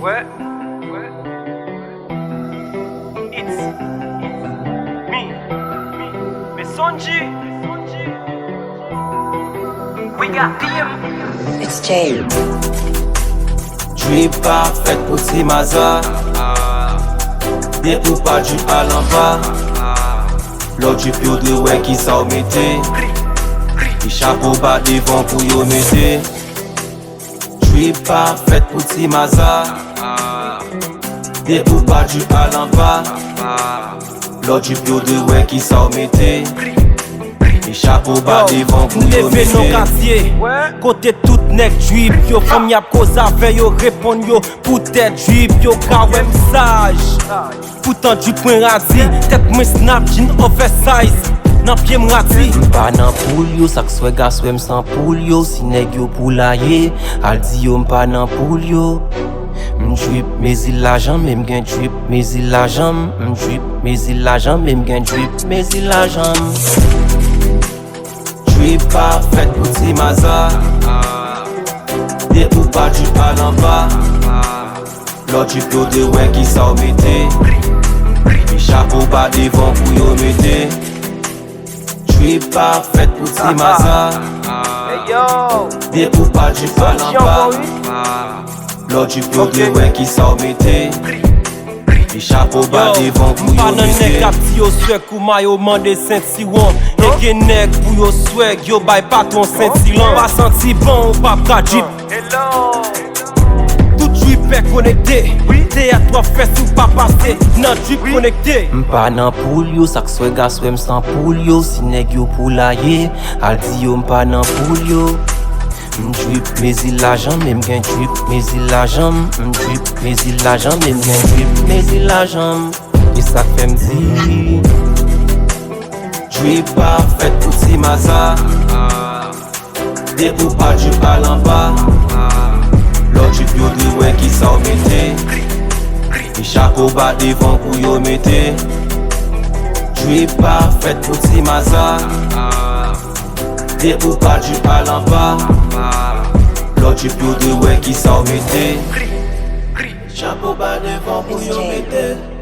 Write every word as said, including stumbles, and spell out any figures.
Ouais, ouais. It's me, me, Mesonji. We got D M. It's Jay. Drip pa fèt pou ti maza. Depi w pa drip al anba. Lè w drip yo dwe wè kisa w mete. Li chapo ba devan pou yo mete. Drip pa fèt pou ti maza. Depi w pa drip al anba. Lè w drip yo dwe wè kisa w mete. Li chapo ba devan pou yo mete. M leve nan katye kote tout nèg drip yo, fanm y ap koze avè yo, reponn yo poutèt drip yo ka wè m saj. Poutan drip mwen radi, tèt mwen snap, jean oversize, nan pye m radi. M pa nan poul yo, sa k swag a swè m san poul yo. Si nèg yo poulaye, al di yo m pa nan poul yo. M drip mezi lajan, men m gen drip mezi lajan. M drip mezi lajan, men m gen drip mezi lajan. Drip pa fèt pou ti maza. Depi w pa drip al anba. Lè w drip yo dwe wè kisa w mete. Li chapo ba devan pou yo mete. Drip pa fèt pou ti maza. Depi w pa drip al anba. Lè w drip yo dwe wè kisa w mete. Li chapo ba devan pou yo mete. M pa nan nèg k ap di yo swag kou mayo mande sentiwon. E gen nèg pou yo swag, yo bay patwon sentilan. Pa santi bon, ou p ap ka drip. Tout dripè konekte. Teyat w ap fè si w pa pase nan drip konekte. M pa nan poul yo, sa k swag a swè m san poul yo. Si nèg yo poulaye, al di yo m pa nan poul yo. M drip mezi lajan, men m gen drip mezi lajan. M drip mezi lajan, men m gen drip mezi lajan. E sa k fè m di, drip pa fèt pou ti maza. Depi w pa drip al anba. Lè w drip yo dwe wè kisa w mete. Li chapo ba devan pou yo mete. Drip pa fèt pou ti maza. Depi w pa drip al anba. Lè w drip yo dwe wè kisa w mete. Chapo ba devan pou yo mete.